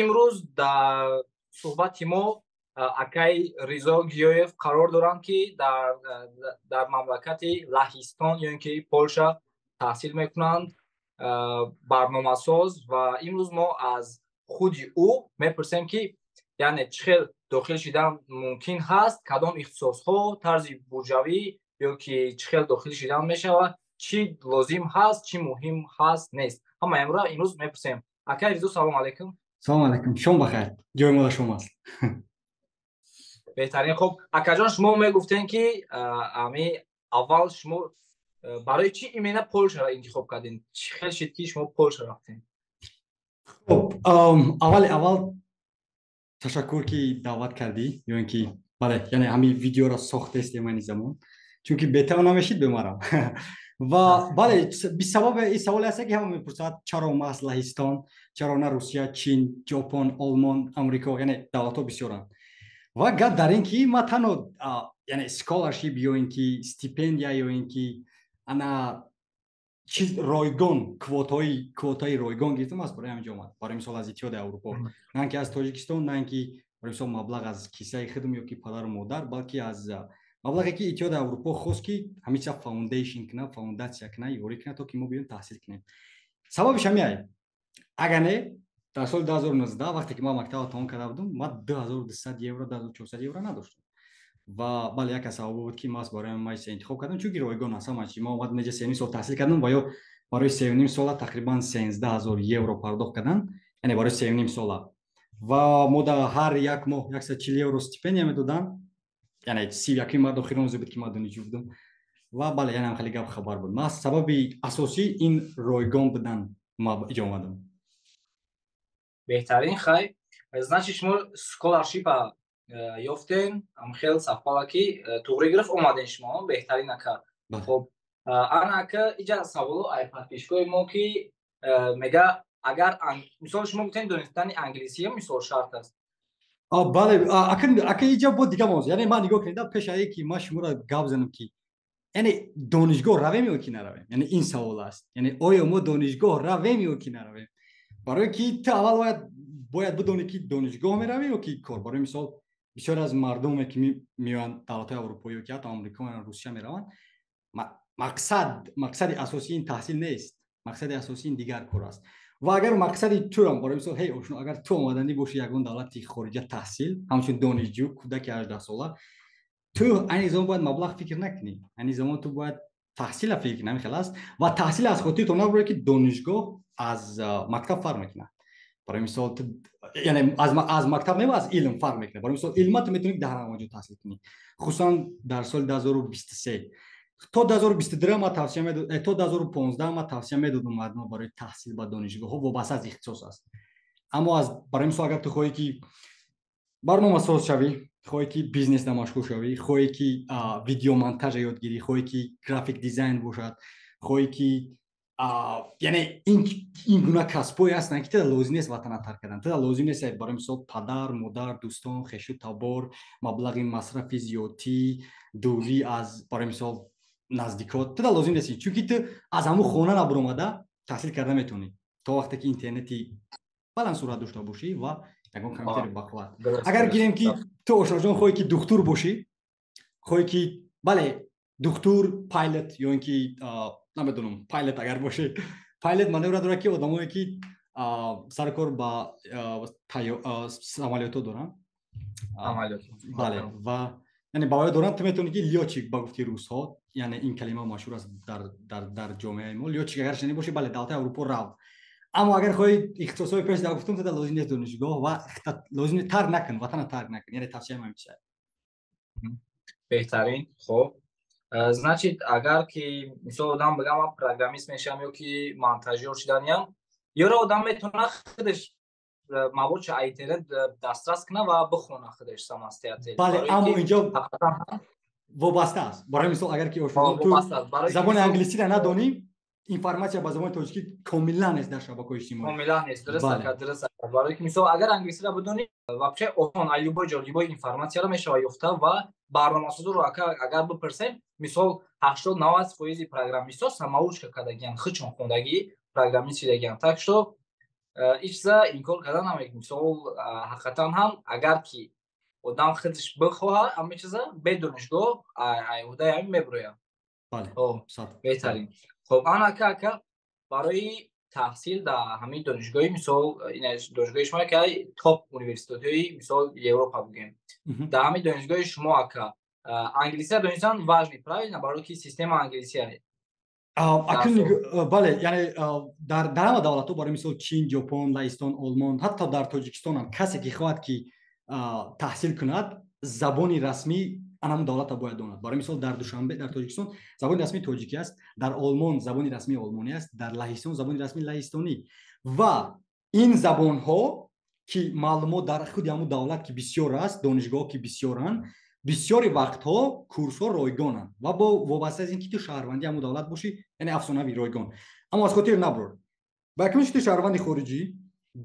Имрӯз дар суҳбати мо акай Ризо Гиёев қарор доранд, ки дар мамлакати Лаҳистон ё ин ки Полша таҳсил мекунанд, барномасоз. Ва имрӯз мо аз худи ӯ мепурсем, ки яъне чӣ хел дохил шидан мумкин ҳаст, кадом ихтисосҳо, тарзи буржавӣ ё ки чӣ хел дохил шидан мешавад, чӣ лозим ҳаст, чӣ муҳим ҳаст, нест. Ҳама имро имрӯз мепурсем. Акай Ризо, салом алейкум. Салом алейкум, шом бахайр, ҷои мо дар шом аст. Беҳтарин. Хуб, акаҷон, шумо мегуфтем, ки ами аввал шумо барои чӣ именно Полшаро интихоб кардем? Чӣ хел шид, ки шумо Полша рафтем? Хуб, аввали аввал ташаккур, ки даъват кардӣ, ё ин ки бале, яъне ҳамин видеоро сохтестем айни замон, чунки бетав намешид бемарам. Ва бале, бисабаби ин саволе ҳаст, ки ҳама мепурсад: чаро маҳз Лаҳистон, чаро на Русия, Чин, Ҷопон, Олмон, Амрико? Яъне давлатҳо бисёранд. Ва гап дар ин ки ма танҳо, яъне, scholarship ё ин ки стипендия, ё ин ки ана чиз ройгон, квотаи ройгон гирифтам, аз барои ҳамин ҷо омад. Барои мисол, аз Иттиҳоди Аврупо, на ин ки аз Тоҷикистон, на ин ки, барои мисол, маблағ аз киссаи худам ё ки падару модар, балки аз маблағе, ки Иттиҳоди Аврупо хост, ки ҳамин чиза foundation кунад, фаундатсия кунад, ёрӣ кунад, то ки мо биёем таҳсил кунем. Сабабиш ҳамиай. Агар не, дар соли 2019, вақте ки ман мактабро тамом карда будам, ман 2200 евро, 2400 евро надоштам. Ва бале, як аз сабабҳо буд, ки ман барои майса интихоб кардам, чунки ройгон аст ҳама чи. Ма омадам инҷа, 3,5 сол таҳсил кардам ва ё барои 3,5 сола тақрибан 13 000 евро пардохт кардам, яъне барои 3,5 сола. Ва мо дар ҳар як моҳ 140 евро стипендия медоданд, яъне 31-уми март, охири рӯзе буд, ки ман донишҷӯ будам. Ва бале, яъне ҳам хеле гап хабар буд. Ман сабаби асосӣ ин ройгон будан ма иҷо омадам. Беҳтарин. Хай, значит, шумо scholarship а ёфтен, хел совпала, ки туғри гирифт, омаден шумо. Беҳтарин, ака. Хуб, ана, ака, иҷа саволо ай подписчик ои мо, ки мега, агар мисол шумо гуфтен, донистани англисия мисол шарт аст. Бале, ака, иҷа бо дига мавзӯ. Яъне ман нигоҳ кунед, пеш ае ки ман шуморо гап занам, ки яъне донишгоҳ равем ё ки наравем, яъне ин савол аст, яъне оё мо донишгоҳ равем ё ки наравем? Барое ки ту аввал бояд бидонӣ, ки донишгоҳ меравӣ ё ки кор. Барои мисол, бисёре аз мардуме, ки меоянд давлатҳои аврупоӣ ё ки ҳатто Амрико, Русия мераванд, мақсади асосии ин таҳсил нест, мақсади асосии ин дигар кор аст. Ва агар мақсади турам, барои мисол, ҳей ошно, агар ту омаданӣ бошӣ ягон давлати хориҷа таҳсил, ҳамчун донишҷӯ, кӯдаки 18-сола, ту айни замон бояд маблағ фикр накунӣ, айни замон ту бояд таҳсила фикр кунӣ. Ҳамин хел аст. Ва таҳсил аз хотири то набурӣ, ки донишгоҳ аз мактаб фарқ мекунад. Барои мисол, яъне аз мактаб не, аз илм фарқ мекунад. Барои мисол, илма ту метавонӣ дар ҳама ҷо таҳсил кунӣ, хусусан дар соли 2023 то 2022 ма тавсия медод, то 2015 ма тавсия медодам мардума барои таҳсил ба донишгоҳҳо, вобаста аз ихтисос аст. Аммо аз, барои мисол, агар ту хоҳӣ, ки барномасоз шавӣ, хоҳӣ, ки бизнесда машғул шавӣ, хоҳӣ, ки видеомонтажа ёд гирӣ, хоҳӣ, ки graphic design бошад, хоҳӣ, ки, яъне, ин гуна касбҳое ҳастанд, ки туда лозим нест ватана тарк кардан, туда лозим нест, барои мисол, падар, модар, дӯстон, хешу табор, маблағи масрафи зиёдтӣ, дурӣ аз, барои мисол, наздикот туда лозим нест, чунки ту аз ҳамун хона набуромада таҳсил карда метавонӣ, то вақте ки интернети баланд суръат дошта бошӣ ва ягон компютери бақувват. Агар гирем, ки ту, ошноҷон, хоҳӣ, ки духтур бошӣ, хоҳӣ, ки, бале, духтур, pilot ё ин ки намедонам, pilot агар бошӣ, pilot маъноро дорад, ки одамое, ки сари кор ба самолётҳо доранд, бале, ва яъне ба доранд. Ту метавонӣ, ки лётчик, ба гуфти русҳо, яъне ин калима машҳур аст дар ҷомеаи мо, лётчик агар шунӣ бошӣ, бале, давлати Аврупо рав. Аммо агар хоҳӣ ихтисосҳои пеш дар гуфтум, туда лозим нест донишгоҳ ва лозим, тарк накун, ватана тарк накун. Яъне тавсияи ман мешавад. Беҳтарин. Хуб, значит, агар ки мисол одам бигам, ман программист мешавам ё ки монтажёр шиданиям, ёро одам метавонад худаш маводша а интернет дастрас кунад ва бихонад худаш самостоятельно? Бале, аммо инҷо вобаста аст. Барои мисол, агар ки ту забони англисиро надонӣ, информатсия ба забони тоҷикӣ комилан нест дар шабакаҳои иҷтимоӣ. Комилан нест, дуруст, ака, дуруст. Барои ки мисол, агар англисиро бидонӣ, вообще осон, а любой ҷо любой информатсияро мешава ёфта. Ва барномасозоро, ака, агар бипурсем, мисол, 80-90 фоизи программистҳо самоучка кардагиян, худшон хондагӣ программист шидагиян. Так что Ин чиза инкор карда намекунем. Мисол, ҳақиқатан ҳам, агар ки одам худаш бихоҳад, ҳамин чиза бе донишгоҳ уҳдаи ҳамин мебурояд. Беҳтарин. Хоб, ана, ака, барои таҳсил дар ҳамин донишгоҳи, мисол, донишгоҳи шумо ки топ университетҳои, мисол, Европа бигӯем, дар ҳамин донишгоҳи шумо, ака, англисия донистан важный, правильно? Барои ки система англисия. Акун, бале, яъне дар ҳама давлатҳо, барои мисол, Чин, Ҷопон, Лаҳистон, Олмон, ҳатто дар Тоҷикистонам касе ки хоҳад ки таҳсил кунад, забони расмӣ ан ҳамун давлатро бояд донад. Барои мисол, дар Душанбе, дар Тоҷикистон забони расмии тоҷикӣ аст, дар Олмон забони расмии олмонӣ аст, дар Лаҳистон забони расмии лаҳистонӣ. Ва ин забонҳо ки маълумот дар худи ҳамун давлат ки бисёр аст, донишгоҳ ки бисёранд, бисёри вақтҳо курсҳо ройгонанд ва бо вобаста аз ин ки ту шаҳрванди ҳамун давлат бошӣ, яъне афсонави ройгон. Аммо аз хотир наброр, ба якумш, ту шаҳрванди хориҷӣ,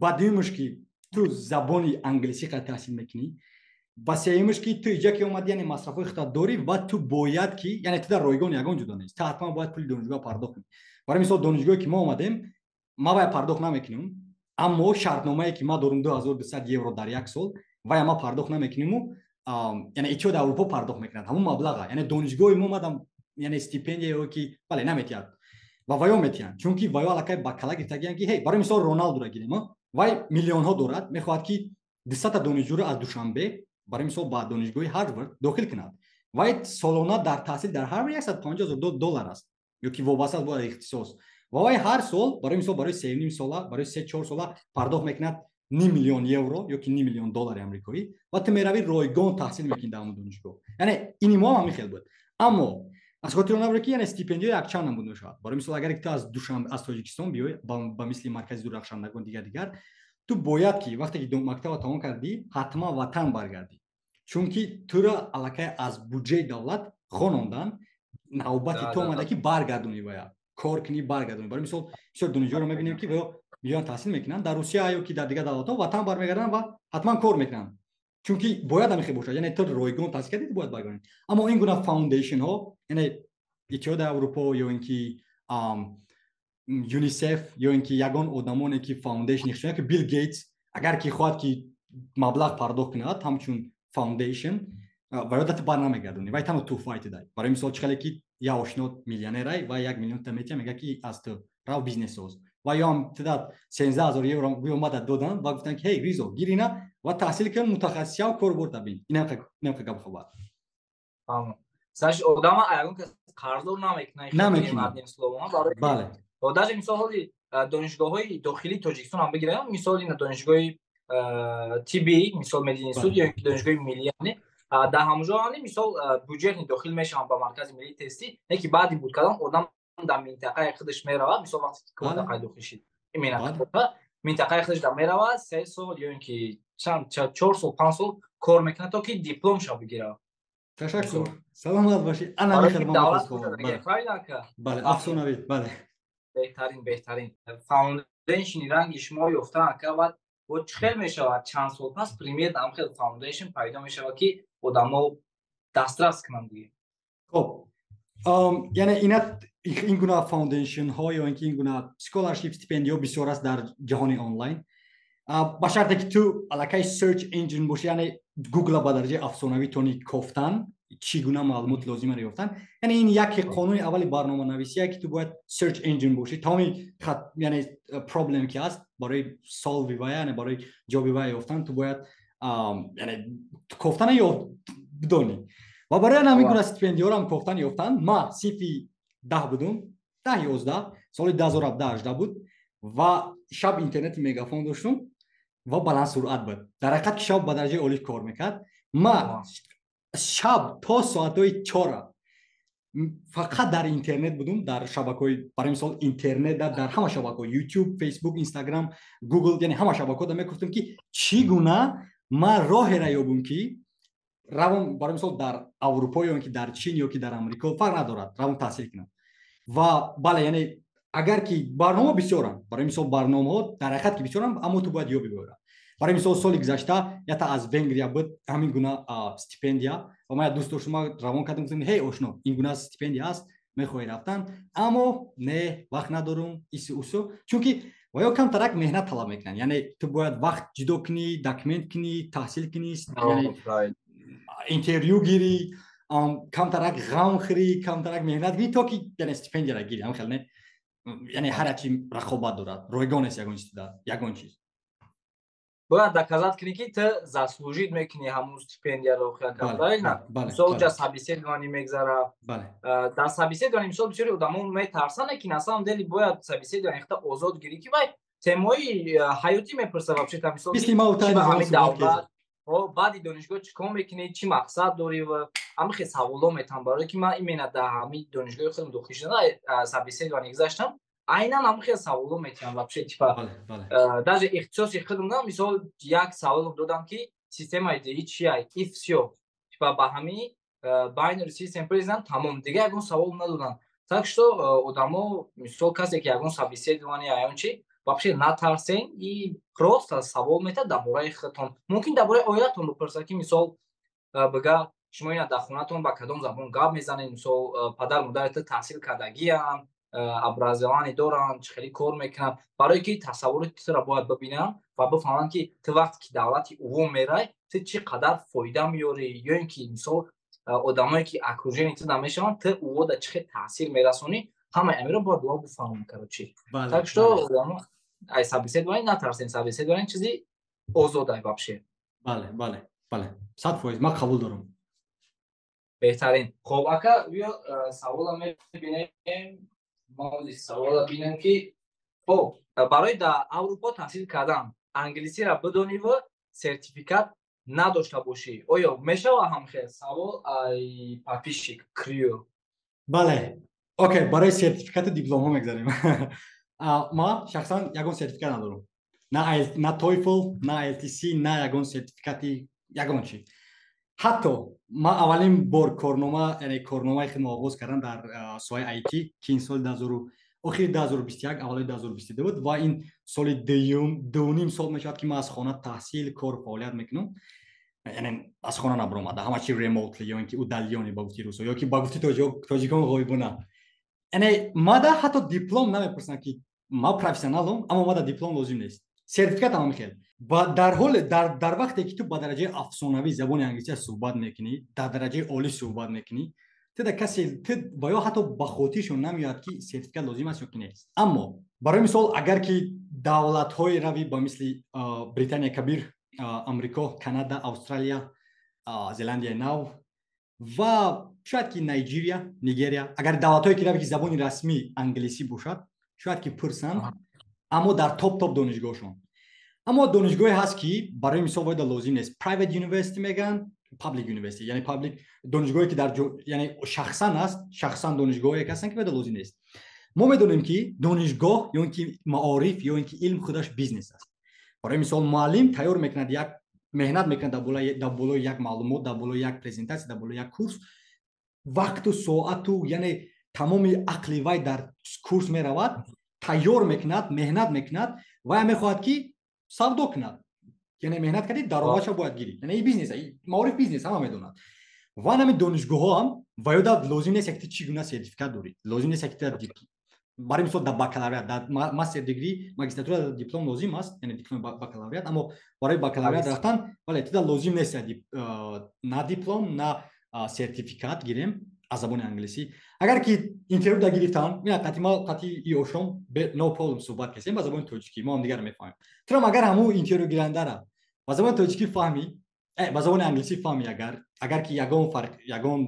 ба дуюмш, ки ту забони англисӣ қад таҳсил мекунӣ, ба сеюмш, ки ту иҷа ки омадӣ, яъне масрафҳои худат дорӣ ва ту бояд ки, яъне ту дар ройгон ягон ҷудо нест, ту ҳатман бояд пули донишгоҳ пардохт кунӣ. Барои мисол, донишгоҳе ки мо омадем, ма вая пардохт намекунем, аммо шартномае ки ма дорум, 2200 евро дар як сол, вая ма пардохт намекуниму яъне Иттиҳоди Аврупо пардохт мекунад ҳамун маблаға. Яъне донишгоҳи мо мадам, яъне стипендия ки, бале, наметиҳад ва ваё метиҳанд, чунки ваё аллакай ба кала гирифтагиянд ки, ҳей, барои мисол, Роналдура гирем, вай миллионҳо дорад, мехоҳад ки 200-та донишҷӯро аз Душанбе, барои мисол, ба донишгоҳи Ҳарвард дохил кунад. Вай солона дар таҳсил дар Ҳарвард 150 000 доллар аст ё ки вобаста аст бояд ихтисос. Ва вай ҳар сол, барои мисол, барои 3,5 сола, барои 3-4 сола пардохт мекунад ним миллион евро ё ки ним миллион доллари амрикоӣ ва ту меравӣ, ройгон таҳсил мекунӣ дар ҳамон донишгоҳ. Яъне ини мо ҳам ҳамин хел буд. Аммо аз хотир набаред, ки яъне стипендиё якчанд намуд мешавад. Барои мисол, агар ту аз Душанбе, аз Тоҷикистон биёй, ба мисли Маркази дурахшандагон, дигар дигар, ту бояд ки вақте ки мактаба тамом кардӣ, ҳатман ватан баргардӣ, чунки тура аллакай аз буҷаи давлат хонондан, навбати ту омада ки баргардонӣ, вая кор кунӣ, баргардонӣ. Барои мисол, бисёр донишҷӯро мебинем, ки ваё меоянд, таҳсил мекунанд дар Русия ё ки дар дигар давлатҳо, ватан бармегарданд ва ҳатман кор мекунанд, чунки бояд ҳамин хел бошад. Яъне ту ройгон таҳсил кардӣ, бояд баргардонӣ. Аммо ин гуна foundation ҳо, яъне Иттиҳоди Аврупо ё ин ки ЮНИСЕФ ё ин ки ягон одамоне ки foundation, ки Билл Гейтс агар ки хоҳад ки маблағ пардохт кунад ҳамчун foundation, ва ёдат бар намегардонӣ, вай танҳо туҳфаи ту дай. Барои мисол, чӣ хеле ки як ошино миллионерай ва 1 миллион та метиҳа, мега ки аз ту рав, бизнес соз. Ва ё ҳам туда 13 000 евро гӯё мада доданд ва гуфтанд ки: «Ҳей, Ризо, гир ина ва таҳсил кун, мутахассис шав, кор борта бин». Инам гап хабар. Значит, одама ягон кас қарздор намекунад. Намекунад, бале. Даже мисол, ҳоли донишгоҳҳои дохилии Тоҷикистон ҳам бигирем, мисол, ина донишгоҳи тиббӣ, мисол, мединститут ё инки донишгоҳи миллӣ, яъне дар ҳамонҷо, мисол, бюджетный дохил мешаванд ба маркази миллии тестӣ, не ки баъди буд кардан одам дар минтақаи худаш меравад. Мисол, вақте ки квота дохил шид, минтақаи худаш дар меравад, 3 сол ё ин ки чанд, 4 сол, 5 сол кор мекунад, то ки дипломша бигирад. Ташаккур, саломат бошӣ. Ана, бале, афсонавӣ, бале. Беҳтарин, беҳтарин. Foundation и ранги шумо ёфтан, ака, баъд бо чӣ хел мешавад? Чанд сол пас примерно ҳам хел foundation пайдо мешавад, ки одамо дастрас кунанд диге? Хоб, яъне ина ин гуна foundation ҳо ё ин ки ин гуна scholarship, стипендиҳо бисёр аст дар ҷаҳони онлайн, ба шарте ки ту аллакай search engine бошӣ, яъне Гугла ба дараҷаи афсонавӣ тони кофтан, чӣ гуна маълумот лозимаро ёфтан. Яъне ин яке қонуни аввали барноманависие, ки ту бояд search engine бошӣ. Тамоми, яъне проблем ки ҳаст, барои solve вая, яъне барои ҷавоби вая ёфтан, ту бояд, яъне, кофтана ё бидонӣ. Ва барои ҳамин гуна стипендиҳоро кофтан, ёфтан, ма синфи 10 будум, 10, 11, соли 2017, 18 буд ва шаб интернети Мегафон доштум ва баландсуръат буд. Дар ҳақиқат ки шаб ба дараҷаи олӣ кор мекард. Ма шаб то соатҳои 4 фақат дар интернет будум, дар шабакаҳои, барои мисол, интернет, дар ҳама шабакаҳо: YouTube, Facebook, Instagram, Google, яъне ҳама шабакаҳо мекуфтам, ки чӣ гуна ман роҳеро ёбум, ки равам, барои мисол, дар Аврупо ё ки дар Чин ё ки дар Амрико, фарқ надорад, равам таҳсил кунам. Ва бале, яъне агар ки барномаҳо бисёранд, барои мисол, барномаҳо дар ҳақиқат ки бисёранд, аммо ту бояд ёби биёра. Барои мисол, соли гузашта ята аз Венгрия буд ҳамин гуна стипендия ва ман як дӯст доштум, равон кардам, гуфтам: «Ҳей, ошно, ин гуна стипендия аст, мехоҳӣ рафтан?» Аммо не, вақт надорум, ису усу, чунки Ва ё камтарак меҳнат талаб мекунанд, яъне ту бояд вақт ҷудо кунӣ, документ кунӣ, таҳсил кунӣ, яъне интервю гирӣ, камтарак ғам хӯрӣ, камтарак меҳнат кунӣ, то ки яъне стипендияра гирӣ. Ҳам хел не? Яъне ҳар як чи рақобат дорад, ройгон нест ягон чиз, ягон чиз. Бояд доказать кунӣ, ки ту заслужить мекунӣ ҳамун стипендияро, правильно? Мисол, ҷа собеседование мегзара. Дар собеседование, мисол, бисёри одамо метарсанд, ки на самом деле бояд собеседование хата озод гирӣ, ки вай темаи ҳаётӣ мепурса вообще-то, мисол, давлат, баъди донишгоҳ чӣ кор мекунӣ, чӣ мақсад дорӣ ва ҳамин хел саволо метавон. Барое ки ман именно дар ҳамин донишгоҳи худам дохил шудам, собеседование гузаштам, айнан ҳамин хел саволо метавон вообще, типа даже ихтисоси худам, мисол, як савол додам, ки системаи ДИ чия, и всё, типа ба ҳамин binary system президент, тамом, дига ягон савол надодам. Так что одамо, мисол, касе ки ягон собеседование ягон чи, вообще натарсен и просто савол метад дар бораи худтон, мумкин дар бораи оилатон бипурсад, ки, мисол, бига: шумо ина дар хонатон ба кадом забон гап мезанед, мисол, падар модарат таҳсил кардагианд, образование доранд, чӣ хеле кор мекунанд, барое ки тасаввури туро бояд бибинанд ва бифаҳманд, ки ту вақте ки давлати уво мерай, ту чӣ қадар фоида меёрӣ, ё ин ки, мисол, одамое ки окружение ту намешаванд, ту увода чӣ хел таъсир мерасонӣ. Ҳамаи амиро бояд дуо бифаҳманд, короче. Так что ай собеседование натарсен, собеседование чизи озодай вообще. Бале, 100% ман қабул дорам. Беҳтарин. Хоб, ака, биё савола мебинем. Мо савола бинем, ки хоб, барои дар Аврупо таҳсил кардан англисиро бидониву сертификат надошта бошӣ, оё мешава ҳамхел? Савол ай подписчик Крио. Бале, окей, барои сертификату дипломҳо мегзарем. Ман шахсан ягон сертификат надорам, на TOEFL, на IELTS, на ягон сертификати ягон чи. Ҳатто ман аввалин бор корнома, яъне корномаи худро оғоз кардам дар соҳаи IT, ки ин соли охири 2021, аввалои 2022 буд, ва ин соли дуюм, дуним сол мешавад, ки ман аз хона таҳсил, кор, фаъолият мекунам, яъне аз хона набаромада, ҳама чи remotely ё ин ки удалённо, ба гуфти русо, ё ки ба гуфти тоҷикон ғоибона. Яъне мада ҳатто диплом намепурсанд, ки ман профессионалам, аммо мада диплом лозим нест, сертификат ҳам хел. Ва дар ҳоле дар вақте ки ту ба дараҷаи афсонавӣ забони англисия суҳбат мекунӣ, дар дараҷаи олӣ суҳбат мекунӣ, ту да касе ту ва ё ҳатто ба хотиршон намеояд, ки сертификат лозим аст ё ки нест. Аммо барои мисол, агар ки давлатҳое равӣ ба мисли Британия Кабир, Амрико, Канада, Австралия, Зеландияи Нав ва шояд ки Найҷирия, Нигерия, агар давлатҳое ки равӣ, ки забони расмӣ англисӣ бошад, шояд ки пурсанд, аммо дар топ топ донишгоҳшон. Аммо донишгоҳе ҳаст, ки барои мисол бояд лозим нест, private university мегӯянд, public university, яъне public донишгоҳе, ки дар, яъне шахсан аст, шахсан донишгоҳе ҳастанд, ки бояд лозим нест. Мо медонем, ки донишгоҳ ё ин ки маориф ё ин ки илм худаш бизнес аст. Барои мисол, муаллим тайёр мекунад, як меҳнат мекунад дар болои як маълумот, дар болои як презентатсия, дар болои як курс, вақту соату, яъне тамоми ақли вай дар курс меравад, тайёр мекунад, меҳнат мекунад. Вай мехоҳад, ки савдо кунад, яъне меҳнат кардӣ, даромадша бояд гирӣ. Яъне и бизнес, маориф бизнес, ҳама медонад. Ва нами донишгоҳҳо ҳам ва ёда лозим нест, ки ту чӣ гуна сертификат дорӣ, лозим нест, ки ту, барои мисол, дар бакалавриат, дар master degree, магистратура диплом лозим аст, яъне дипломи бакалавриат. Аммо барои бакалавриат рафтан, бале, туда лозим нест на диплом, на сертификат гирем аз забони англисӣ. Агар ки интервю да гирифтан, ина қати ма, қати и ошом no problem суҳбат кардем ба забони тоҷикӣ, мо ҳамдигарро мефаҳмем. Турам агар ҳамун интервю гирандара ба забони тоҷикӣ фаҳмӣ, ба забони англисӣ фаҳмӣ, агар ки ягон фарқ, ягон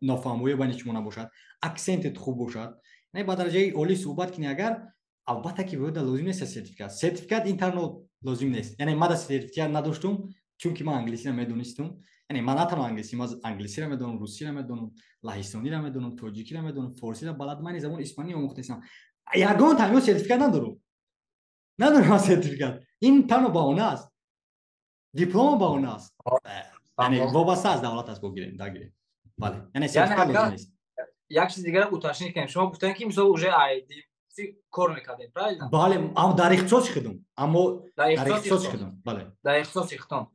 нофаҳмоӣ байни шумо набошад, аксентет хуб бошад, яъне ба дараҷаи олӣ суҳбат кунӣ агар, албатта ки бояд лозим нест сертификат. Сертификат ин танҳо лозим нест. Яъне ман да сертификат надоштум, чунки ман англисиро медонистум. Яъне ман на танҳо англисӣ, ман англисиро медонам, русиро медонам, лаҳистониро медонам, тоҷикиро медонам, форсиро балад, ман забони испанӣ омӯхтаистам. Ягон тамиё сертификат надорам, надорам ман сертификат. Ин танҳо баҳона аст, диплома баҳона аст, яъне вобаста аз давлат аст, богирем, дагирем, бале, яъне сертификат лозим нест. Як чиз дигар уточнить кунем. Шумо гуфтем, ки мисол уже IDC кор мекардем, правильно? Бале, дар ихтисоси худам, аммо дар ихтисоси худам, бале. Дар ихтисоси худам.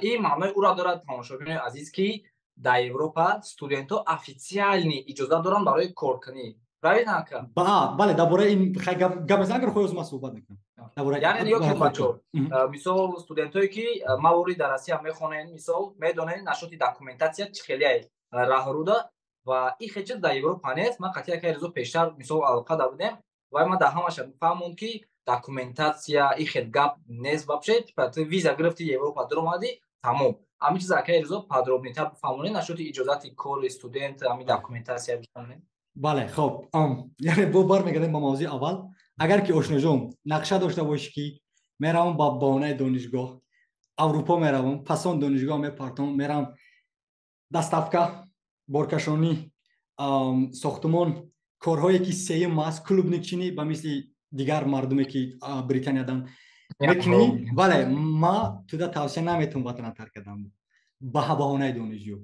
Ин маънои ӯро дорад, тамошобинои азиз, ки дар Европа студентҳо официально иҷозат доранд барои коркунӣ. Правильно, ака? Бале, дар бораи ин гап мезанам, агар хоҳӣ, ман суҳбат мекунам. Яъне нигоҳ кунед, бачаҳо, мисол, студентое ки мавори дар Россия мехонен, мисол, медонен насчёти документация чӣ хеле раҳруда ва ин хел чиз дар Европа нест. Ман қатъи акаи Ризо пештар, мисол, алоқа да будем ва ман дар ҳамаша фаҳмонд, ки документация ин хел гап нест вообще. Типа ту виза гирифти, Европа дуромадӣ, тамом. Ҳамин чиз акаи Ризо подробнейтар бифаҳмонед насчёти иҷозати кори студент, ҳамин документация бифаҳмонед. Бале, хоб, яъне бо бармегардем ба мавзӯи аввал. Агар ки, ошноҷон, нақша дошта бошӣ, ки меравам ба баҳонаи донишгоҳ Аврупо меравам, пас он донишгоҳ мепартом, меравам доставка, боркашонӣ, сохтумон, корҳое ки сеюм аст, клубникчинӣ, ба мисли дигар мардуме ки Британиядан мекунӣ, бале, ма туда тавсия наметавон ватана тарк кардан ба баҳонаи донишҷӯ,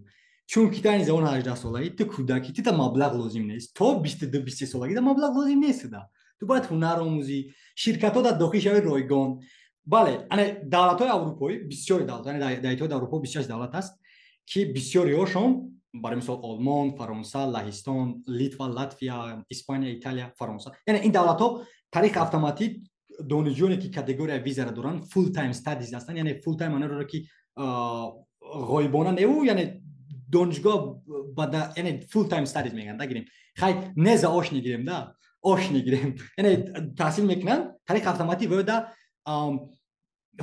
чунки та ин замон 18-солагӣ, ту кӯдаки, тита маблағ лозим нест. То 22, 23 солагӣ да маблағ лозим нест. Да ту бояд ҳунар омӯзӣ, ширкатҳо дар дохил шави ройгон. Бале, ане давлатҳои аврупоӣ, бисёри давлат, дар Иттиҳоди Аврупо бисёр давлат аст, ки бисёриҳошон, барои мисол, Олмон, Фаронса, Лаҳистон, Литва, Латвия, Испания, Италия, Фаронса, яъне ин давлатҳо тариқи автоматӣ донишҷӯёне ки категорияи визара доранд, full time studies ҳастанд, яъне full time маъноро ки ғоибона неву, яъне донишгоҳ, яъне full time studies мегӯянд, да, гирем, хай, не заочный гирем, да, очный гирем, яъне таҳсил мекунанд, тариқи автоматӣ вода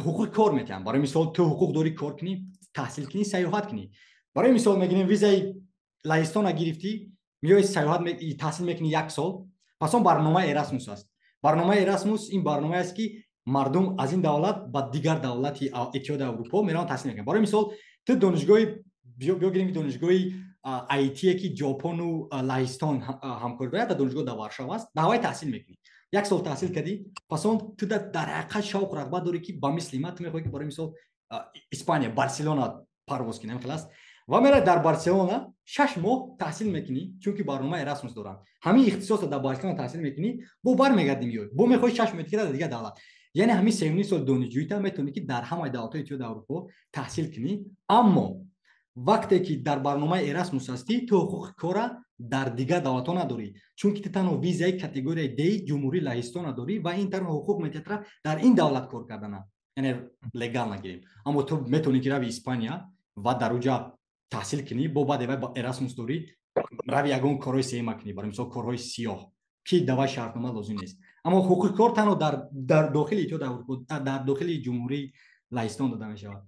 ҳуқуқи кор метиҳанд. Барои мисол, ту ҳуқуқ дорӣ кор кунӣ, таҳсил кунӣ, сайёҳат кунӣ. Барои мисол, мегирем, визаи Лаҳистона гирифтӣ, меои, сайёҳат, таҳсил мекунӣ як сол, пас он барномаи Эрасмус аст. Барномаи Эрасмус ин барномае аст, ки мардум аз ин давлат ба дигар давлати Иттиҳоди Аврупо мераванд, таҳсил мекунанд. Барои мисол, ту донишгоҳи, биё гирем, донишгоҳи айтие, ки Ҷопону Лаҳистон ҳамкорӣ дорад, дар донишгоҳ дар Варшава аст, дар ҳавай таҳсил мекунӣ. Як сол таҳсил кардӣ, пас он ту дар ҳақиқат шавқу рағбат дорӣ, ки ба мисли ман ту мехоҳӣ, ки барои мисол Испания, Барселона парвоз кунӣ, хел аст, ва меравӣ, дар Барселона 6 моҳ таҳсил мекунӣ, чунки барномаи Эрасмус доранд, ҳамин ихтисосро дар Барселона таҳсил мекунӣ, бо бармегардӣ, меоӣ, бо мехоҳӣ 6 моҳ дигар дар дигар давлат. Яъне ҳамин 3,5 сол донишҷӯита метавонӣ, ки дар ҳамаи давлатҳои Иттиҳоди Аврупо таҳсил кунӣ. Аммо вақте ки дар барномаи Эрасмус ҳастӣ, ту ҳуқуқи кора дар дигар давлатҳо надорӣ, чунки ту танҳо визаи категорияи Д Ҷумҳурии Лаҳистона дорӣ ва ин танҳо ҳуқуқ метиҳад дар ин давлат кор кардана, яъне легал нагирем. Аммо ту метавонӣ, ки рави Испания ва дар уҷа таҳсил кунӣ, бо баъде вай Эрасмус дорӣ, рави ягон корҳои сеюма кунӣ, барои мисол, корҳои сиёҳ, ки давай шартнома лозим нест. Аммо ҳуқуқи кор танҳо дар дохили Иттиҳоди Аврупо, дар дохили Ҷумҳурии Лаҳистон дода мешавад.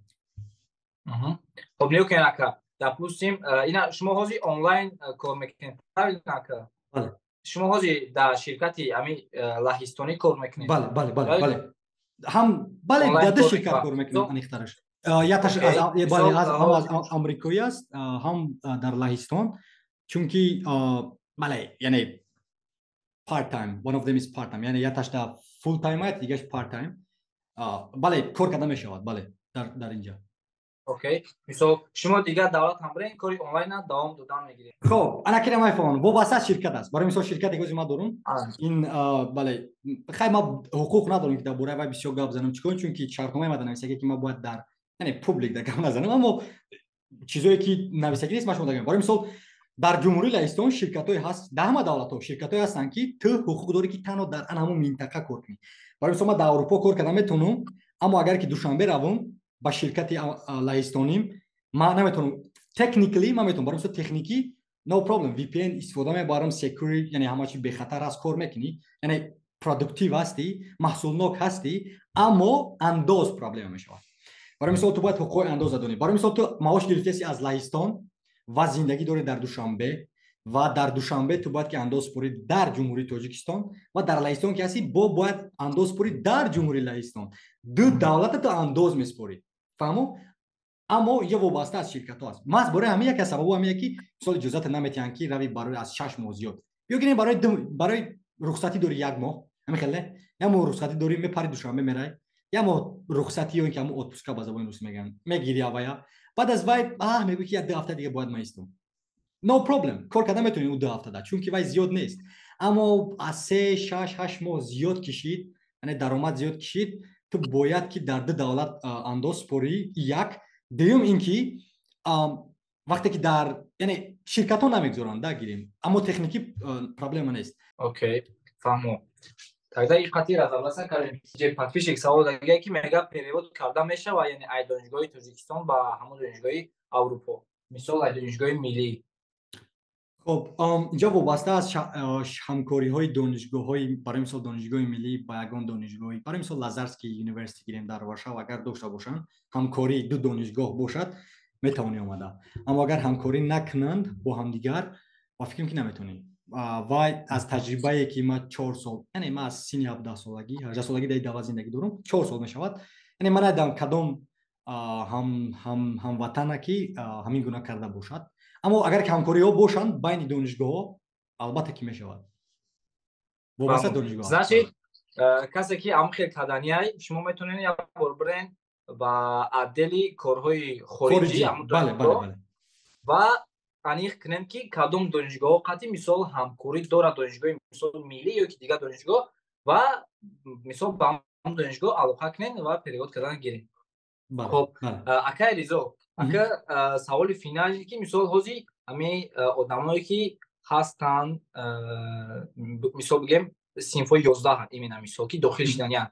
Хоб, нигоҳ кунед, ака, допустим, ина шумо ҳозир онлайн кор мекунед, правильно, ака? Бале. Шумо ҳозир дар ширкати ҳамин лаҳистонӣ кор мекунед? Бале, ҳам, бале, дар ду ширкат кор мекунем, аниқтараш якташ, бале, ҳам аз амрикоӣ аст, ҳам дар Лаҳистон, чунки, бале, яъне part time, one of them is part time, яъне якташ дар full time аст, дигараш part time. Бале, кор карда мешавад, бале, дар инҷа. Окей, мисол, шумо дигар давлат ҳам бирен, кори онлайна давом додан мегиред? Хоб, ана ки намефаҳмам, вобаста аз ширкат аст. Барои мисол, ширкате ки ман дорум, ин, бале, хай, ман ҳуқуқ надорам, ки дар бораи вай бисёр гап занам. Чикор? Чунки шартномаи ман нависагӣ, ки ман бояд дар, яъне, public да гап назанам, аммо чизое ки нависагӣ нест, ман шумо дагам. Барои мисол, дар Ҷумҳурии Лаҳистон ширкатҳое ҳаст, дар ҳама давлатҳо ширкатҳое ҳастанд, ки ту ҳуқуқ дорӣ, ки танҳо дар ан ҳамон минтақа кор кунӣ. Барои мисол, ман дар Аврупо кор карда метавонам, аммо агар ки Душанбе равам ба ширкати лаҳистоним, ман наметавонам. Technically ман метавонам, барои мисол, техникӣ no problem, VPN истифода мебарам, secure, яъне ҳама чи бехатар аст, кор мекунӣ, яъне продуктив ҳастӣ, маҳсулнок ҳастӣ, аммо андоз проблема мешавад. Барои мисол, ту бояд ҳуқуқи андоза донӣ. Барои мисол, ту маош гирифтаси аз Лаҳистон ва зиндагӣ дорӣ дар Душанбе, ва дар Душанбе ту бояд ки андоз супорӣ дар Ҷумҳурии Тоҷикистон, ва дар Лаҳистон ки ҳастӣ, бо бояд андоз супорӣ дар Ҷумҳурии Лаҳистон. Ду давлата ту андоз месупорӣ, фаҳмо? Аммо инҷа вобаста аз ширкатҳо аст. Маҳз барои ҳамин яке аз сабабҳо ҳамин, ки мисол иҷозата наметиҳанд, ки рави барои аз 6 моҳ зиёд. Ё гирем, барои рухсатӣ дорӣ як моҳ, ҳамин хеле, як моҳ рухсатӣ дорӣ, мепари Душанбе, мерай, як моҳ рухсатӣ ё ин ки ҳамун отпуска ба забони русӣ мегӯянд, мегири авая, баъд аз вай аҳ мегӯӣ, ки як 2 ҳафта дига бояд ман истом. No problem, кор карда метавонӣ ӯ 2 ҳафтада, чунки вай зиёд нест. Аммо аз 3, 6, 8 моҳ зиёд кишид, яъне даромад зиёд кишид, ту бояд ки дар ду давлат андоз супорӣ. Як. Дуюм, ин ки Вақте ки дар, яъне, ширкатҳо намегузоранд, да, гирем, аммо техникӣ проблема нест. Окей, фаҳмо. Тогда и қатъи разобраться кардем. Подписчик савол дагия, ки мега, перевод карда мешава, яъне ай донишгоҳи Тоҷикистон ба ҳамон донишгоҳи Аврупо, мисол, ай донишгоҳи миллӣ? Хоб, инҷо вобаста аз ҳамкориҳои донишгоҳҳои, барои мисол, донишгоҳи миллӣ ба ягон донишгоҳи, барои мисол, Лазарский университет гирем дар Варшава, агар дошта бошанд, ҳамкории ду донишгоҳ бошад, метавонӣ омада. Аммо агар ҳамкорӣ накунанд бо ҳамдигар, ба фикрам, ки наметавонӣ. Ва аз таҷрибае, ки ман 4 сол, яъне ман аз синни 17 солагӣ, 18 солагӣ дар давлат зиндагӣ дорам, 4 сол мешавад, яъне ман надидам кадом ҳамватана, ки ҳамин гуна карда бошад. Аммо агар ки ҳамкориҳо бошанд байни донишгоҳҳо, албатта ки мешавад, вобаста донишгоҳ. Значит, касе ки ҳам хел каданиай, шумо метавонед як бор бирен ба отдели корҳои хориҷӣ ва аниқ кунем, ки кадом донишгоҳҳо қатъи, мисол, ҳамкорӣ дорад, донишгоҳи, мисол, миллӣ ё ки дигар донишгоҳ, ва, мисол, ба ҳамон донишгоҳ алоқа кунем ва перевод кардан гирем. Хоб, акай Ризо, ака, саволи финале, ки, мисол, ҳозир ҳамин одамое, ки ҳастанд, мисол бигем, синфҳои 11 именно, мисол, ки дохил шиданиянд,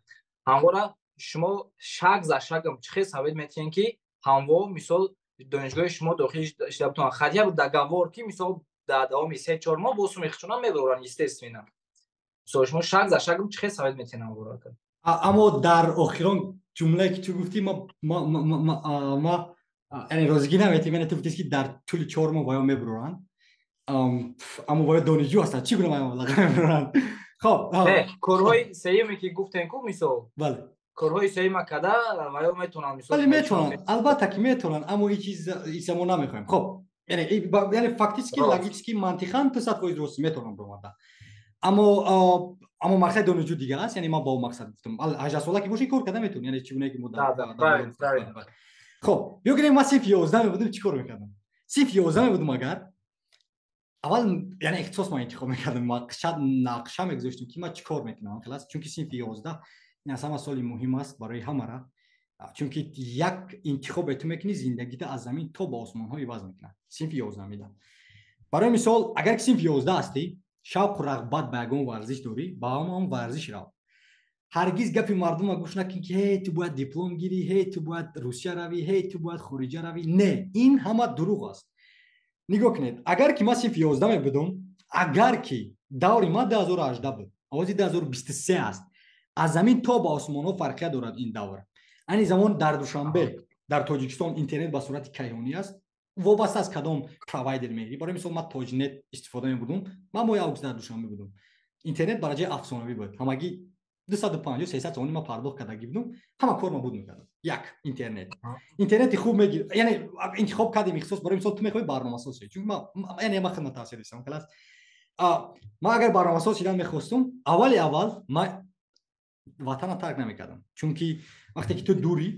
ҳамвора шумо шаг за шагом чӣ хел совет метиҳем, ки ҳамво, мисол, донишгоҳи шумо дохил шида бутонанд? Хотя бы договор, ки, мисол, дар давоми 3-4 моҳ бо суми худшона мебароранд, естественно. Мисол, шумо шаг за шагом чӣ хел совет метиҳем ҳамвора? Аммо дар охирон ҷумлае, ки ту гуфтӣ, ма, яъне, розигӣ наметиҳем. Яъне, ту гуфтӣ, ки дар тӯли 4 моҳ ваё мебуроранд, аммо ваё донишҷӯ ҳастанд, чӣ гуна маблағ мебуроранд? Хоб. Корҳои сеюме, ки гуфтем ку, мисол, бале. Корҳои сеюма када ваё метавонанд, мисол. Бале, метавонанд, албатта ки метавонанд, аммо ин чиз иса мо намехоҳем. Хоб, яъне фактически, логически, мантиқан ту 100% рост, метавонам бироварда, аммо мақсади донишҷӯ дигар аст. Яъне, ман ба он мақсад гуфтам, 18 сола ки бошӣ, кор карда метавонӣ, яъне чӣ гуна ки мо. Хоб, биё гирем, ман синфи 11 мебудам, чӣ кор мекардам? Синфи 11 мебудам агар, аввал, яъне, ихтисос ман интихоб мекардам, нақша мегузоштам, ки ман чӣ кор мекунам. Хелас, чунки синфи 11 ин аз ҳама соли муҳим аст барои ҳамара, чунки як интихобе ту мекунӣ, зиндагита аз замин то ба осмонҳо иваз мекунад. Синфи 11 медам. Барои мисол, агар ки синфи 11 ҳастӣ, шавқу рағбат ба ягон варзиш дорӣ, ба ҳамон варзиш рав. Ҳаргиз гапи мардума гӯш накун, ки ҳе, ту бояд диплом гирӣ, ҳе, ту бояд Русия равӣ, ҳе, ту бояд хориҷа равӣ. Не, ин ҳама дурӯғ аст. Нигоҳ кунед, агар ки ман синфи 11 мебудам, агар ки даври ман 2018 буд, овози 2023 аст, аз замин то ба осмонҳо фарқият дорад ин давр. Айни замон дар Душанбе, дар Тоҷикистон интернет ба сурати кайҳонӣ аст, вобаста аз кадом провайдер мегирӣ. Барои мисол, ман Тоҷнет истифода мебудум. Ман моҳи август дар Душанбе будум, интернет дараҷаи афсонавӣ буд. Ҳамагӣ 250, 300 сомонӣ ман пардохт кардагӣ будум, ҳама кор ма буд мекардам. Як интернет, интернети хуб мегир. Яъне, интихоб кардем ихтисос. Барои мисол, ту мехоҳӣ барномасоз шавӣ, чунки яъне ман хидмат таҳсил дистам халас. Ман агар барномасоз шидан мехостум, аввали аввал ман ватана тарк намекардам, чунки вақте ки ту дурӣ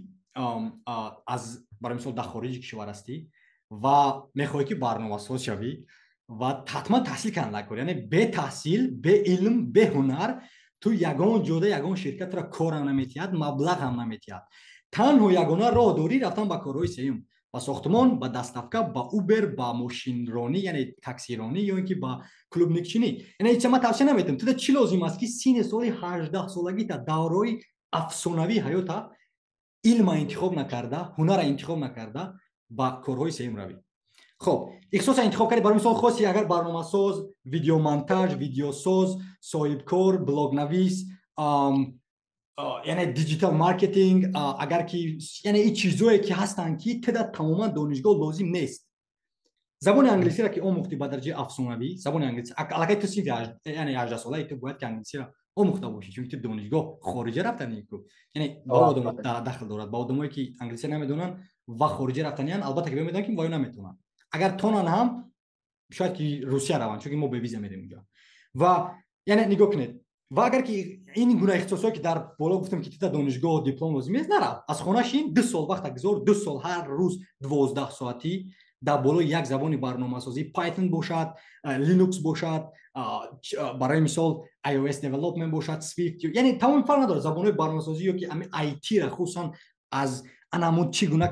аз, барои мисол, дар хориҷи кишвар ҳастӣ ва мехоҳӣ, ки барномасоз шавӣ, ва ҳатман таҳсил кардан накор. Яъне, бе таҳсил, бе илм, бе ҳунар ту ягон ҷода, ягон ширкатро корам наметиҳад, маблағ ҳам наметиҳад. Танҳо ягона роҳ дорӣ рафтан ба корҳои сеюм, ба сохтмон, ба доставка, ба Убер, ба мошинронӣ, яъне таксиронӣ, ё ин ки ба клубникчинӣ. Яъне, ҳеҷ ман тавсия наметиҳам. Туда чӣ лозим аст, ки синни соли 18 солагита, давраҳои афсонавии ҳаёта, илма интихоб накарда, ҳунара интихоб накарда, ба корҳои сеюм равӣ? Хоб, ихтисоса интихоб кардӣ. Барои мисол, хости агар барномасоз, видеомонтаж, видеосоз, соҳибкор, блогнавис, яъне digital marketing, агар ки, яъне, ин чизое ки ҳастанд, ки тида тамоман донишгоҳ лозим нест. Забони англисиро ки омӯхтӣ ба дараҷаи афсонавӣ, забони англиси аллакай ту синфи, яъне, 18 солаи, ту бояд ки англисиро омӯхта бошӣ, чунки ту донишгоҳ хориҷа рафтанӣ ку. Яъне, ба одамо дахл дорад, ба одамое ки англисия намедонанд ва хориҷа рафтаниянд. Албатта ки медонанд, ки ваё наметавонанд. Агар тонанд ҳам, шояд ки Русия раванд, чунки мо бевиза мерем унҷо. Ва, яъне, нигоҳ кунед, ва агар ки ин гуна ихтисосҳое, ки дар боло гуфтам, ки тита донишгоҳ, диплом лозим нест, нарав, аз хона шин, 2 сол вақта гузор, 2 сол ҳар рӯз 12 соатӣ дар болои як забони барномасозӣ, Python бошад, Linux бошад, барои мисол, iOS development бошад, Swift, яъне, тамоми, фарқ надорад, забонҳои барномасозӣ ё ки ами IT-ра, хусусан аз анамун чӣ гуна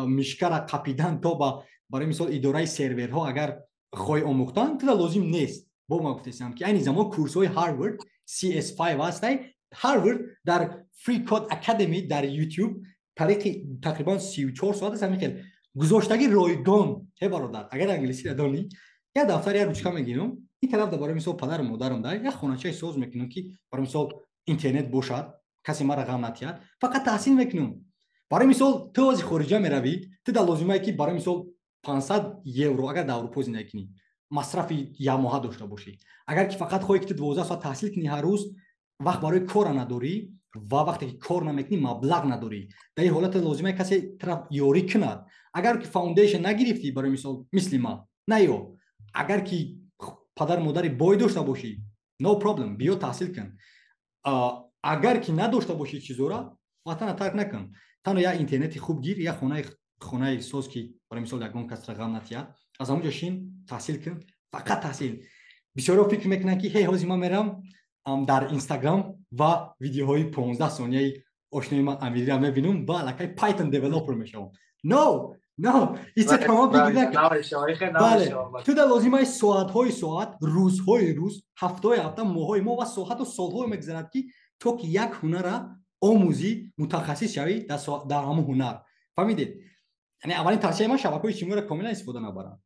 мышкара қапидан то ба Барои мисол, идораи серверҳо агар хоҳӣ омӯхтан, туда лозим нест. Бо ма гуфтесам, ки айни замон курсҳои Harvard CS5 ҳастай. Harvard дар Free Code Academy дар YouTube тариқи тақрибан 34 соат аст, ҳамин хел гузоштагӣ, ройгон. Ҳе бародар, агар англисиро донӣ, як дафтар, як ручка мегирам, ин тараф да, барои мисол, падару модарам да як хоначаи соз мекунам, ки барои мисол интернет бошад, касе мара ғам натиҳад, фақат таҳсил мекунам. Барои мисол, ту ози хориҷа меравӣ, ту дар лозимае, ки барои мисол 500 евро, агар дар Аврупо зиндагӣ кунӣ, масрафи якмоҳа дошта бошӣ. Агар ки фақат хоҳӣ, ки ту 12 соат таҳсил кунӣ ҳар рӯз, вақт барои кора надорӣ ва вақте ки кор намекунӣ, маблағ надорӣ. Дар ин ҳолат лозимае касе тараф ёрӣ кунад. Агар ки foundation нагирифтӣ, барои мисол, мисли ман наё, агар ки падару модари бой дошта бошӣ, no problem, биё таҳсил кун. Агар ки надошта бошӣ чизора, ватана тарк накун. Танҳо як интернети хуб гир, як хонаи соз, ки барои мисол ягон касра ғам натиҳад, аз ҳамонҷо шин, таҳсил кун, фақат таҳсил. Бисёриҳо фикр мекунанд, ки ҳей, ҳозир ман мерам дар Инстаграм ва видеоҳои 15 сонияи ошнои ман Амириро мебинам ва аллакай Python developer мешавам. No, no, ица тамом фикр накун. Бале, ту дар лозимаи соатҳои соат, рӯзҳои рӯз, ҳафтаҳои ҳафта, моҳҳои моҳ ва соату солҳое мегузарад, ки то ки як ҳунара омӯзӣ, мутахассис шавӣ дар ҳамон ҳунар. Фаҳмидед? Яъне аввалин тавсияи ман: шабакаҳои иҷтимоиро комилан истифода набаранд.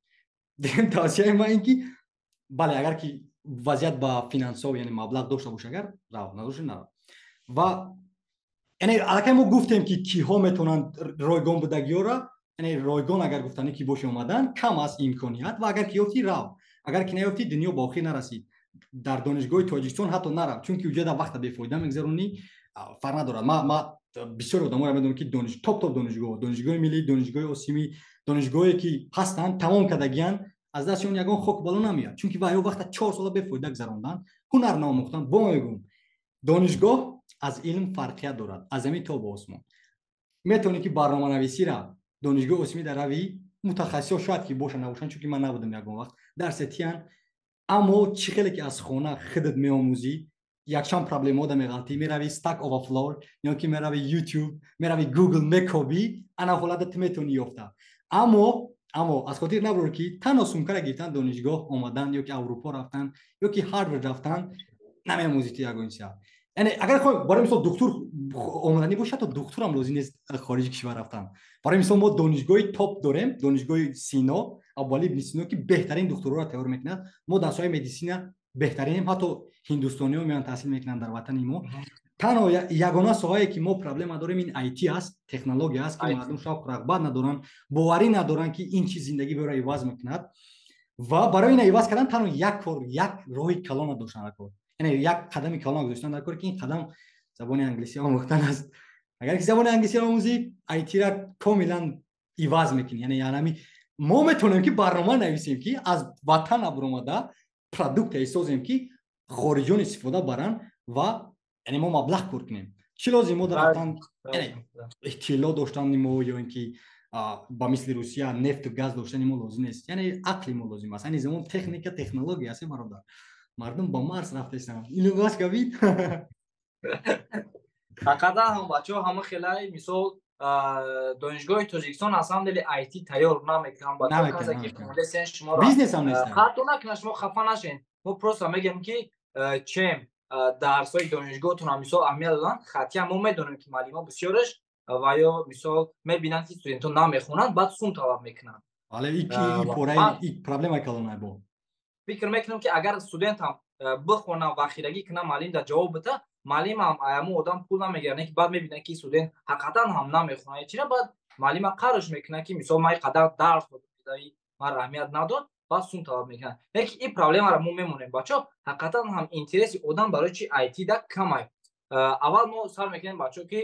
Дуюм тавсияи ман ин ки, бале, агар ки вазъият ба финансов, яъне маблағ дошта боша, агар рав, надошта, нарав. Ва яъне аллакай мо гуфтем, ки киҳо метавонанд ройгон будагиёра. Яъне ройгон агар гуфтанӣ ки боши, омадан кам аст имконият. Ва агар ки ёфтӣ, рав, агар ки наёфтӣ, дунё ба охир нарасид. Дар донишгоҳи Тоҷикистон ҳатто нарав, чунки уҷада вақта бефоида мегузаронӣ. Фарқ надорад. Ма бисёр одаморо медонам, ки топ топ донишгоҳ, Донишгоҳи миллӣ, Донишгоҳи Осимӣ, донишгоҳое ки ҳастанд, тамом кардагиянд, аз дастшон ягон хок бало намеяд, чунки вайҳо вақта 4 сола бефоида гузаронданд, ҳунар наомӯхтанд. Бо мегӯм, донишгоҳ аз илм фарқият дорад аз замин то ба осмон. Метавонӣ, ки барноманависира Донишгоҳи Осимӣ дар равӣ, мутахассисҳо шояд ки боша, набошанд, чунки ман набудам ягон вақт, дарсе тиян, аммо чӣ хеле ки аз хона худат меомӯзӣ, якчанд проблемаҳо да меғалтӣ, мерави Stack Overflow ё ки мерави YouTube, мерави Google, мекобӣ, ана ҳолата ту метавонӣ ёфта. Аммо аз хотир набурор, ки танҳо сумкара гирифтан, донишгоҳ омадан ё ки Аврупо рафтан ё ки Ҳарвард рафтан намеомӯзӣ ту ягон чиза. Яъне агар хоҳ, барои мисол, духтур омаданӣ бошад, то духтурам лозим нест хориҷи кишвар рафтан. Барои мисол, мо донишгоҳи топ дорем, Донишгоҳи Сино, Абуалӣ ибни Сино, ки беҳтарин духтурҳоро тайёр мекунад. Мо дар соҳаи медисина беҳтаринем, ҳатто ҳиндустониҳо меоянд, таҳсил мекунанд дар ватани мо. Танҳо ягона соҳае, ки мо проблема дорем, ин IT аст, технология аст, ки мардум шавқу рағбат надоранд, боварӣ надоранд, ки ин чиз зиндагӣ беро иваз мекунад. Ва барои ина иваз кардан танҳо як кор, як роҳи калона доштан дар кор, яъне як қадами калона гузоштан дар кор, ки ин қадам забони англисӣ омӯхтан аст. Агар ки забони англисиро омӯзӣ, IT-ра комилан иваз мекунӣ. Яъне янами мо метавонем, ки барнома нависем, ки аз ватан абромада продукте созем, ки хориҷиён истифода баранд ва яъне мо маблағ кор кунем. Чӣ лозим мо дар рафтан? Яъне тилло доштани мо ё ин ки ба мисли Русия нефту газ доштани мо лозим нест, яъне ақли мо лозим аст. Айни замон техника, технология аст, бародар. Мардум ба Марс рафтесанд. Илон Маск гавид. Ҳақиқатан ҳам, бачаҳо, ҳама хелай, мисол, донишгоҳи Тоҷикистон на самом деле IT тайёр намекунанд. Бачаҳо, касе ки хондесен, шуморо Бизнесам нест. Ҳатто накунад, шумо хафа нашен. Мо просто мегӯем, ки чем дарсҳои донишгоҳтонам, мисол, аҳамият доданд. Хатия мо медонем, ки муаллимо бисёреш ва ё, мисол, мебинанд, ки студентҳо намехонанд, баъд сум талаб мекунанд. Бале, проблема калонай бо. Фикр мекунам, ки агар студентам бихона ва хирагӣ кунам, муаллим дар ҷавоб бита, муаллимам аямо одам пул намегирад, не ки баъд мебинад, ки студент ҳақиқатан ҳам намехонад, чира баъд муаллима қарш мекунад, ки мисол ман қадар дарс ман аҳамият надод, баъд сум талаб мекунад. Лекин ин проблемаро мо мемонем, бачаҳо. Ҳақиқатан ҳам интереси одам барои чи IT да камай. Аввал мо сар мекунем, бачаҳо, ки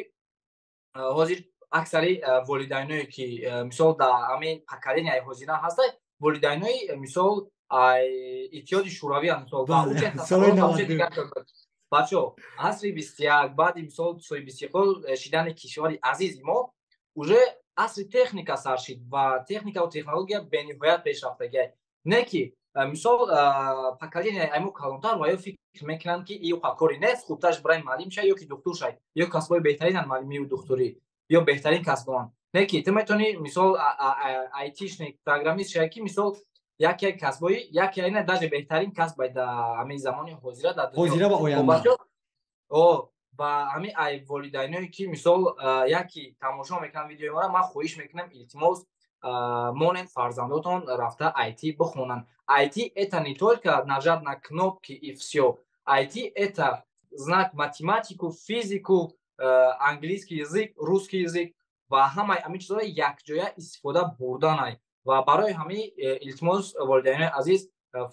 ҳозир аксари волидайное, ки мисол дар ҳамин поколенияи ҳозира ҳастай, волидайнои, мисол, Иттиҳоди Шӯравӣ, мисол, бачаҳо, асри 21, баъди, мисол, соҳибистиқлол шидани кишвари азизи мо, уже асри техника сар шид ва техникаву технология бениҳоят пешрафтагиай. Не ки, мисол, поколения мо калонтар ва ё фикр мекунанд, ки иқа кори нест, хубтарш барои муаллим шай ё ки духтур шай, ё касбҳои беҳтаринанд, муаллимию духтурӣ ё беҳтарин касбоанд. Не ки ту метавонӣ, мисол, айтишник, программист шавӣ, ки, мисол, яке касбҳои, яке ина даже беҳтарин касб дар ҳамин замони ҳозира дар ҳозира ва оянда. Ва ҳамин ай волидайное, ки, мисол, яке тамошо мекунанд видеои моро, ман хоҳиш мекунам, илтимос, монед фарзандотон рафта IT бихонанд. IT — это не только нажать на кнопки и всё. IT — это знать математику, физику, английский язык, русский язык ва ҳамаи ҳамин чизҳоро якҷоя истифода бурданай. Ва барои ҳамин, илтимос, волидайнои азиз,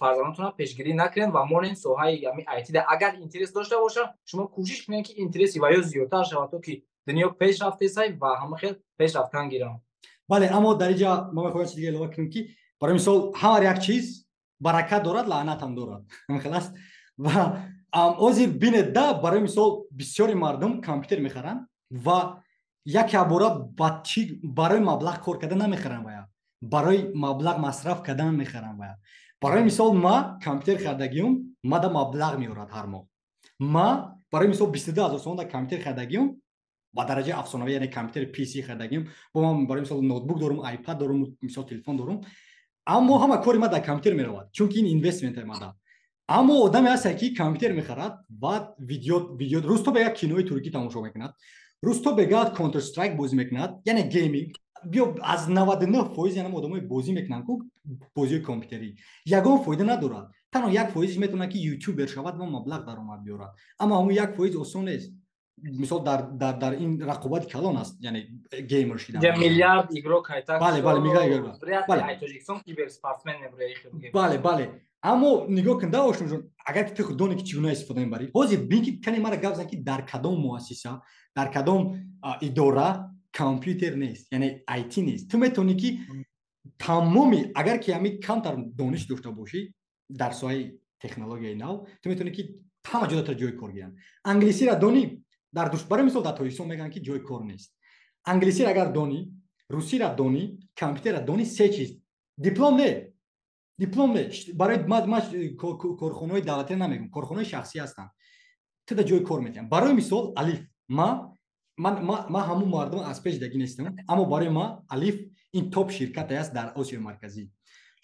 фарзандотонро пешгирӣ накунед ва монед соҳаи ҳамин IT да. Агар интерес дошта бошанд, шумо кӯшиш кунед, ки интереси ва ё зиёдтар шавад, то ки дунё пеш рафтесай ва ҳама хел пеш рафтан гиранд. Бале, аммо дар инҷа мо мехоҳем чиз дига илова кунем, ки барои мисол, ҳамар як чиз баракат дорад, лаънат ҳам дорад, ҳамин аст. Ва ҳозир бинед да, барои мисол, бисёри мардум компютер мехаранд ва яке бора ба чӣ? Барои маблағ кор кардан намехаранд, вая барои маблағ масраф кардан мехаранд. Вая, барои мисол, ма компютер хардагиюм, мада маблағ меорад ҳар моҳ. Ма, барои мисол, 22 000 сомон да компютер хардагиюм ба дараҷаи афсонавӣ, яъне компютери PC хардагиюм. Бо ман, барои мисол, ноутбук дорум, iPad дорум, мисол, телефон дорум, аммо ҳама кори ма дар компютер меравад, чунки ин investment е мада. Аммо одаме ҳаста, ки компютер мехарад ва видео рӯз то бега кинои туркӣ тамошо мекунад, рӯз то бега Counter Strike бозӣ мекунад, яъне гейминг. Биё, аз 99% янам одамои бозӣ мекунанд ку бозиҳои компютерӣ, ягон фоида надорад. Танҳо 1%ш метавонад, ки ютубер шавад ва маблағ даромад биёрад, аммо ҳамон 1% осон нест. Мисол, дар ин рақобати калон аст, яъне геймер шидан. Миллиард игрок. Бале, миллиард. Бале, Тоҷикистон киберспортсмен. Бале, аммо нигоҳ кун да, Ошноҷон, агар ки ту дони, ки чӣ гуна истифода мебарӣ. Ҳозир бин, ки кане мара гап зан, ки дар кадом муассиса, дар кадом идора компютер нест, яъне IT нест. Ту метавонӣ, ки тамоми, агар ки ҳами камтар дониш дошта бошӣ дар соҳаи технологияи нав, ту метавонӣ, ки ҳама ҷода ҷои кор гиранд. Англисиро донӣ, дар барои мисол, дар Тоҷикистон мегӯянд, ки ҷои кор нест. Англисиро агар донӣ, русиро донӣ, компютерро донӣ, се чиз, диплом не, диплом не, барои ман корхонаҳои давлатиро намегӯм, корхонаҳои шахсӣ ҳастанд, ту да ҷои кор метиҳам. Барои мисол, Алиф, ма ман ҳамун мардум аз пеш дагӣ нестам, аммо барои ма Алиф ин топ ширкате аст дар Осиёи Марказӣ,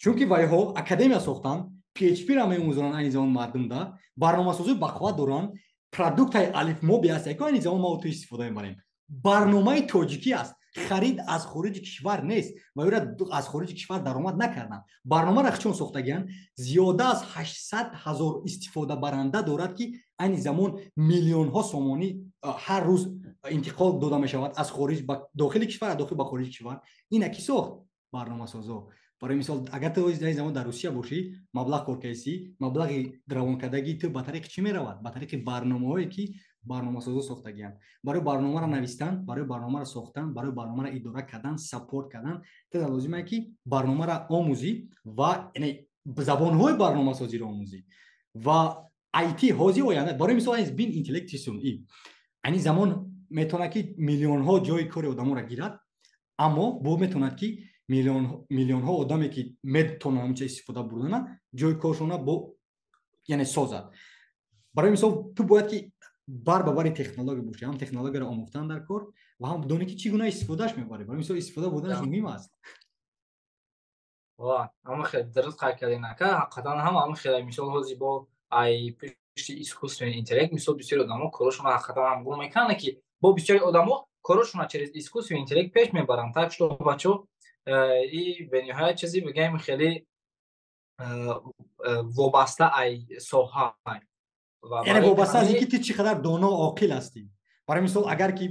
чунки вайҳо академия сохтанд, PHP-ра меомӯзонанд айни замон мардумда, барномасозии бақувват доранд. Продукт аи Алиф Моби аст, яко айни замон ма ту истифода мебарем, барномаи тоҷикӣ аст, харид аз хориҷи кишвар нест ва ӯра аз хориҷи кишвар даромад накарданд. Барномаро чун сохтагианд, зиёда аз 800 000 истифодабаранда дорад, ки айни замон миллионҳо сомонӣ ҳар рӯз интиқол дода мешавад аз хориҷ ба дохили кишвар, аз дохил ба хориҷи кишвар. Ина ки сохт? Барномасозо. Барои мисол, агар ту айни замон дар Русия бошӣ, маблағ кор кардӣ, маблағи равонкардагии ту ба тариқи чӣ меравад? Ба тариқи барномаҳое, ки барномасозо сохтагианд. Барои барномаро навистан, барои барномаро сохтан, барои барномаро идора кардан, support кардан ту лозим е, ки барномаро омӯзӣ ва забонҳои барномасозиро омӯзӣ. Ва IT ҳозир оянда. Барои мисол, бин, интеллекти сунъӣ айни замон метавонад, ки миллионҳо ҷои кори одамонро гирад, аммо бо метавонад, ки миллионҳо одаме, ки метавонанд ҳамча истифода бурдана, ҷои коршона бо, яъне, созад. Барои мисол, ту бояд, ки бар ба бари технология бошӣ, ҳам технологияро омӯхтан дар кор ва ҳам донӣ, ки чӣ гуна истифодааш мебарӣ. Барои мисол, истифода бурданаш муҳим аст. Ама хеле дуруст қайд кардем, ака. Ҳақиқатан ҳам ама хеле, мисол, ҳозир бо ай пушти искусственный интеллект, мисол, бисёри одамо корошонро ҳақиқатан ҳам гум мекунанд, ки бо бисёри одамо корошонро через искусственный интеллект пеш мебаранд. Так что, бачо, и бениҳоят чизи бигӯем, хеле вобаста ай соҳа. Яъне вобаста аз ин, ки ту чӣ қадар доно, оқил ҳастӣ. Барои мисол, агар ки,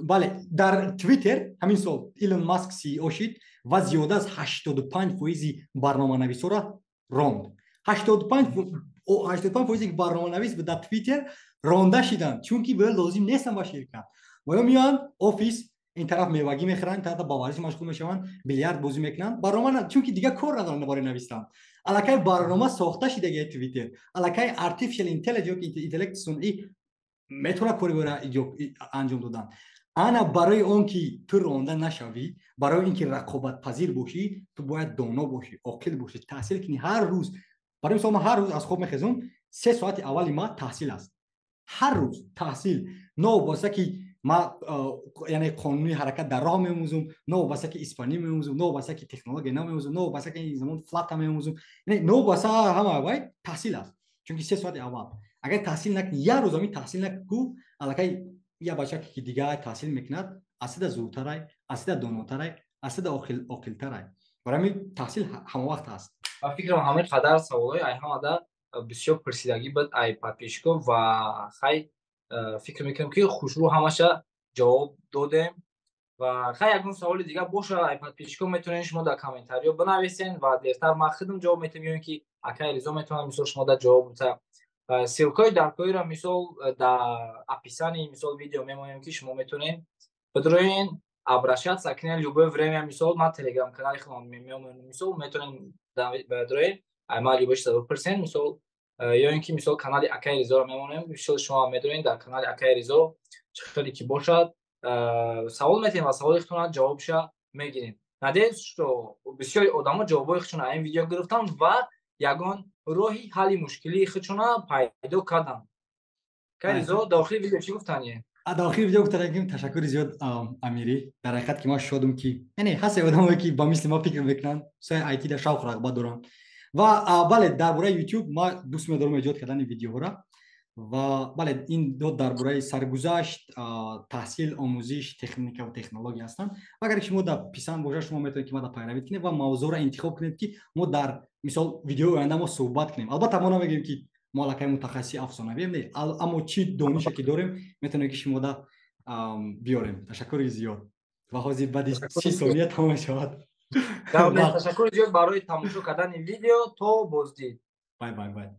бале, дар Твиттер ҳамин сол Илон Маск CEO шид ва зиёда аз 85% барноманависоро ронд. 85 фоизи барноманавис дар Твиттер ронда шиданд, чунки ба лозим нестанд ба ширкат. Ва ё меоянд офис, ин тараф мевагӣ мехӯранд, ин тараф ба варзиш машғул мешаванд, билярд бозӣ мекунанд, барнома, чунки дигар кор надоранд барои навистан. Аллакай барнома сохта шидаги Твиттер, аллакай artificial intelligence, интеллекти сунъӣ метавонад кори ора анҷом додан. Ана барои он ки ту ронда нашавӣ, барои ин ки рақобатпазир бошӣ, ту бояд доно бошӣ, оқил бошӣ, таҳсил кунӣ ҳар рӯз. Барои мисол, ман ҳар рӯз аз хоб мехезум, 3 соати аввали ма таҳсил аст, ҳар рӯз таҳсил. Новобаста ки Ма, яъне, қонуни ҳаракат дар роҳ меомӯзум, новобаста ки испанӣ меомӯзум, новобаста ки технология намеомӯзум, новобаста ки ин замон Flutter меомӯзум, яъне новобаста ҳама вай таҳсил аст. Чунки 3 соати аввал агар таҳсил накунӣ, як рӯз ҳамин таҳсил накунӣ, аллакай як бачаке ки дигар таҳсил мекунад, аз зудтарай, аз донотарай, аз оқилтарай. Барои ҳамин таҳсил ҳамавақт ҳаст. Ба фикрам, ҳамин қадар саволҳои ай ҳамада бисёр пурсидагӣ буд ай подписчико ва хай, фикр мекунам, ки хушрӯ ҳамаша ҷавоб додем. Ва хай, ягон саволи дигар боша ай подписчико, метавонед шумо дар комментариё бинависен ва дертар ман худам ҷавоб метавам ё ин ки акай Ризо метавонад, мисол, шумо дар ҷавоб бита. Ссылкаҳои даркориро, мисол, дар описании, мисол, видео мемонем, ки шумо метавонед бидроен, обращаться кунед любое время. Мисол, ман Телеграм канали худам мемонем, мисол, метавонед бидроен, ай ман любой чиза бипурсен, мисол, ё ин ки, мисол, канали акаи Ризоро мемонем. Мисол, шумо медонед, дар канали акаи Ризо чӣ хеле ки бошад, савол метиҳем ва саволи худтона ҷавобша мегирем. Надеюсь, что бисёри одамо ҷавобҳои худшона ин видео гирифтанд ва ягон роҳи ҳалли мушкилии худшона пайдо карданд. Акаи Ризо, дар охири видео чӣ гуфтание? Дар охири видео гуфтанем, ташаккури зиёд, Амирӣ. Дар ҳақиқат ки ман шодум, ки яъне ҳасте одамое, ки ба мисли ма фикр мекунанд, сои IT да шавқу рағбат доранд. Ва бале, дар бораи YouTube ма дӯст медорам эҷод кардани видеоҳоро. Ва бале, ин дод дар бораи саргузашт, таҳсил, омӯзиш, техника ва технология ҳастанд. Ва агар шумо дар писанд бошад, шумо метавонед, ки ма дар пайравӣ кунед ва мавзӯъро интихоб кунед, ки мо дар, мисол, видеои оянда мо суҳбат кунем. Албатта, мо намегӯем, ки мо аллакай мутахассиси афсонавием, не, аммо чӣ донише ки дорем, метавонем, ки шумо да биёрем. Ташаккури зиёд ва ҳозир баъди 30 сония тамом мешавад. Ташаккури зиёд барои тамошо кардани видео. То боздид. Бай, бай, бай.